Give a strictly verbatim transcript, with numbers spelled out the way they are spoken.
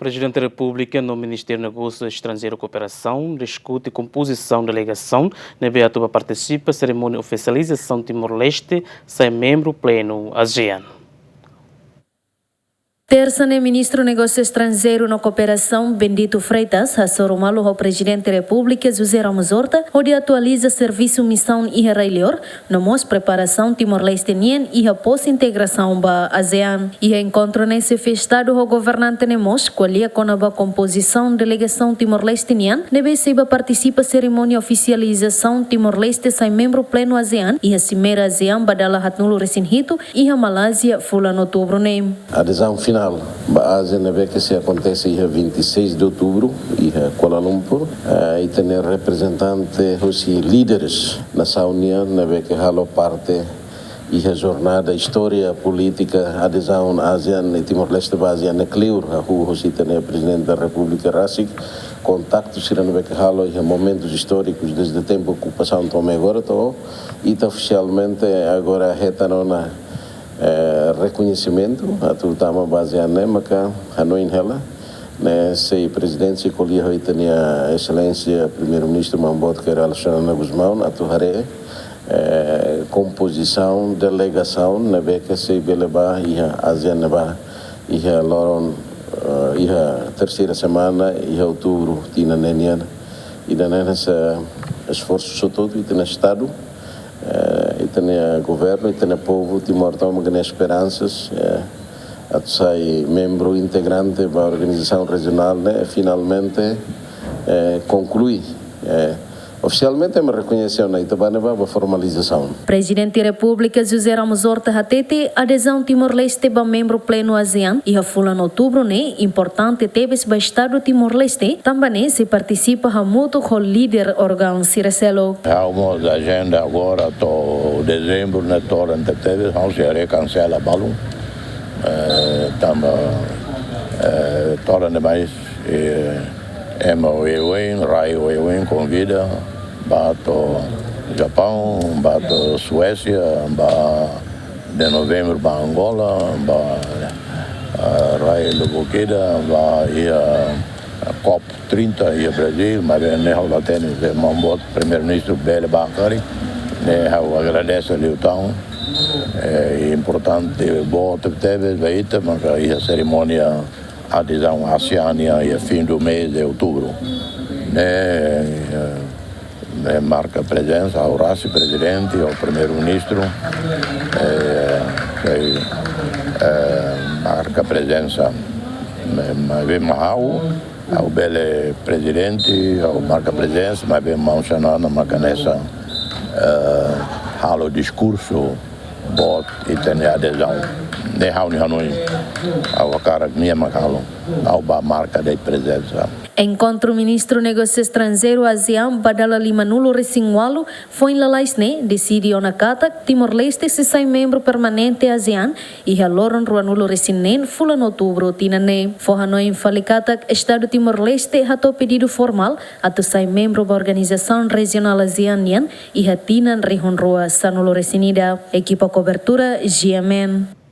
Prezidente Repúblika no Ministériu Negósiu Estranjeiru Kooperasaun diskute kompozisaun delegasaun ne'ebé atu bá partisipa serimónia ofisializasaun Timor-Leste sai membru plenu ASEAN. Tersa ne'e, Ministru Negósiu Estranjeiru no Kooperasaun, Bendito Freitas, hasoru malu ho Prezidente Repúblika, José Ramos Horta, hodi atualiza servisu misaun iha rai-li'ur, no mós preparasaun Timor-Leste nian iha pós-integrasaun ba ASEAN. Iha enkontru ne'e, Xefe Estadu ho governante ne'e mós ko'alia kona-ba kompozisaun delegasaun Timor-Leste nian ne'ebé sei bá partisipa serimónia ofisializasaun Timor-Leste sai membru plenu ASEAN iha Simeira ASEAN ba dala haatnulu-resin-hitu iha Malázia fulan Outubru ne'e. Adezaun finál ba ASEAN ne'ebé ke sei akontese iha vinte e seis de outubro iha Kuala Lumpur. Eh, ita-nia reprezentante husi líderes nasaun nian ne'ebé ke halo parte iha jornada istória polítika adezaun ASEAN i Timor-Leste ba ASEAN ne'e kleur, hahú husi ita-nia Prezidente da Repúblika rasik, kontaktu sira ne'ebé ke halo iha momentus istórikus desde tempu okupasaun to'o mai agora, to'o ita ofisialmente agora hetan ona, eh, rekoñesimentu atu tama ba ASEAN ne'e, maka hanoin hela ne'e sei Prezidente sei ko'alia ho ita-nia Exelénsia Primeiru-Ministru Maun Boot Kay Rala Xanana Gusmão atu haree, eh, kompozisaun delegasaun ne'ebé ke sei bele bá iha ASEAN ne'ebá iha loron, eh, iha terseira semana iha Outubru tinan ne'e nian. Ida-ne'e hanesan esforsu hotu-hotu ita-nia Estadu, eh, ita-nia governu, ita-nia povu Timor tomak nia esperansas, eh, atu sai membru integrante ba organizasaun rejionál ne'e, finalmente, eh, konklui, eh, ofisialmente ema rekoñese ona, ita bá ne'ebá ba formalizasaun. Prezidente Repúblika José Ramos Horta hatete, adezaun Timor-Leste ba membru plenu ASEAN iha fulan Outubru ne'e importante tebes ba Estadu Timor-Leste, tanba ne'e sei partisipa hamutuk ho líder órgaun sira seluk. Ha'u mós ajenda agora to'o dezembru ne'e todan tebes, ha'u sei haree kansela balun. Eh, tanba, eh, todan demais, eh, ema oioin, rai oioin konvida bá to'o Japaun, bá to'o Suésia, bá iha novembru bá Angola, bá, eh, rai lubuk ida, bá iha, eh, COP trinta iha Brazil, maibé ne'e ha'u la hatene se Maun Boot Primeiru-Ministru bele bá karik, ne'e ha'u agradese liután. Eh, importante boot tebes ba ita, maka iha serimónia adezaun ASEAN iha fim do mês de outubro. Ne'e, eh, ne'e marka prezensa, ha'u rasik Prezidente, ha'u Primeiru-Ministru, eh, sei, eh, marka prezensa, ne'e, maibé mak ha'u, ha'u bele Prezidente, ha'u marka prezensa, maibé Maun Xanana maka hanesan, eh, halo diskursu boot ita-nia adezaun. Ne'e ha'u-nia hanoin. Ha'u hakarak nia mak halo. Ha'u bá marka de'it prezensa. Enkontru Ministru Negósiu Estranjeiru ASEAN ba dala limanulu-resin-ualu foin lalais ne'e deside ona katak Timor-Leste sei sai membru permanente ASEAN iha loron ruanulu-resin-neen fulan Outubru tinan ne'e. Fó hanoin fali katak Estadu Timor-Leste hato'o pedidu formál atu sai membru ba organizasaun rejionál ASEAN nian iha tinan rihun rua sanulu-resin-ida. Ekipa kobertura, G M N.